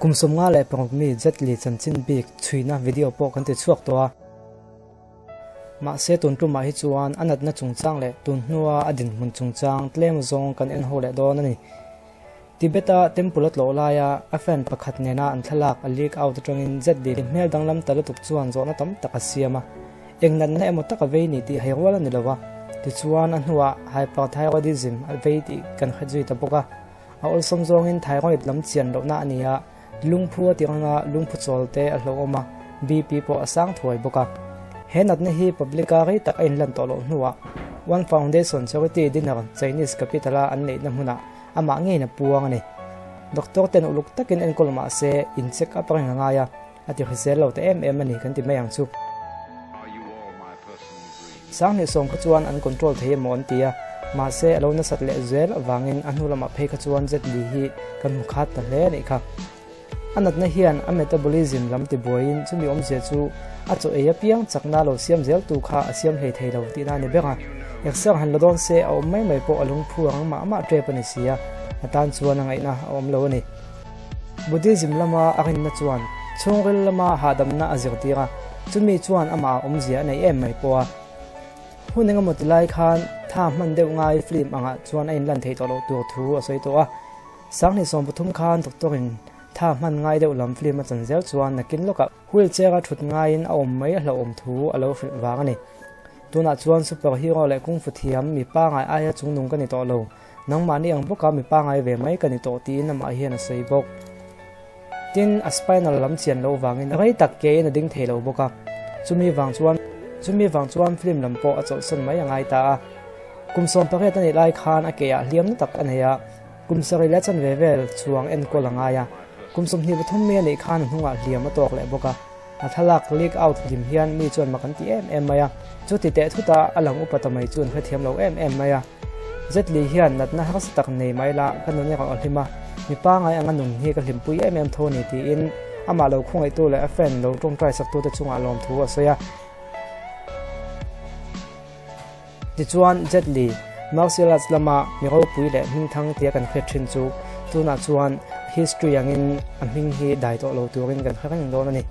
Kum 56 mi Jet Li chanchin bik chhuina video pawh kan ti chhuak tawh a. Mahse tun tumah hi chuan a natna chungchang leh tun hnua a dinhmun chungchang tlem zawng kan en ho leh dawn a ni. Tibet-a temple a tlawh laia a fan pakhat nena an thlalak a leak out atangin Jet Li hmel danglam ta lutuk chuan zawhna tam tak a siam a. Eng natna emaw tak a vei ni tih hai rual a ni lo a, tichuan a hnuah hyperthyroidism a vei tih kan hret zui ta bawk a. A awlsawm zawngin thyroid lam chian lohna a ni a, lungphu a tirh anga lungphu chawl te a hlauhawm a, BP pawh a sang thuai bawk a. He natna hi public-a rei tak a inlan tawh loh hnuah One Foundation Charity Dinner Chinese Capital-a an neihna hmunah amah ngeiin a puang a ni. Doctor ten uluk takin enkawl mah se in check up reng a ngai a. A ti hrisel lo ta em em a ni kan ti mai ang chu. 2010 kha chuan an control thei emaw an ti a, mahse a lo nasat leh zel avangin a hnu lamah phei kha chuan Jet Li hi kan hmu khat ta hle a nih kha. A natna hian a metabolism lam ti buaiin chumi awmzia chu a chaw ei apiang chakna lo siam zel tu kha a siam hlei thei lo tihna a ni ber a. Exer han la dawn se a awm mai mai pawh a lungphu ang mah mah tep a ni si a, a tan chuan a ngaihna a awm lo a ni. Buddhism lama a rinna chuan chhungril lama hahdamna a zirtir a, chumi chuan amah a awmzia a nei em mai pawh a. Hun engemaw ti lai khan tha hman deuh ngai film angah chuan a inlan theih tawh loh tur thu a sawi tawh a. 2013 khan doctor-in tha hman ngai deuh lam film a chan zel chuan nakin lawkah wheelchair-a thut ngaiin a awm mai a hlauhawm thu a lo hrilh vang a ni. Tunah chuan superhero leh kungfu thiam mi pangai aia chungnung ka ni tawh lo. Nangmahni ang bawka mi pangai ve mai ka ni tawh tiin amah hian a sawi bawk. Tin, a spinal lam chian loh vangin rei tak kein a ding thei lo bawk a. Chumi vang chuan chumi vang chuan film lam pawh a chawlhsan mai a ngai ta a. Kum 18 a nih lai khan a keah hliamna tak a nei a, kum sarih leh chanve vel chuang enkawl a ngai a. Kum 23 mi a nih khan a hnungah hliam a tawk leh bawk a. A thlalak leak out hlim hian mi chuan mak an ti em em mai a. Chuti teh thutah a lang upa ta mai chu an hrethiam lo em em mai a. Jet Li hian natna harsa tak nei mai la ka nun erawh a hlim a, mi pangai anga nun hi ka hlimpui em em tho a ni tiin amah lo khawngaihtu leh a fan lo tawngtai saktute chungah lawmthu a sawi a. Tichuan Jet Li, martial arts lama mi ropui leh hmingthang tia kan hriat thin chu tunah chuan history angin a hming hi dai tawh lo turin kan hre reng dawn a ni.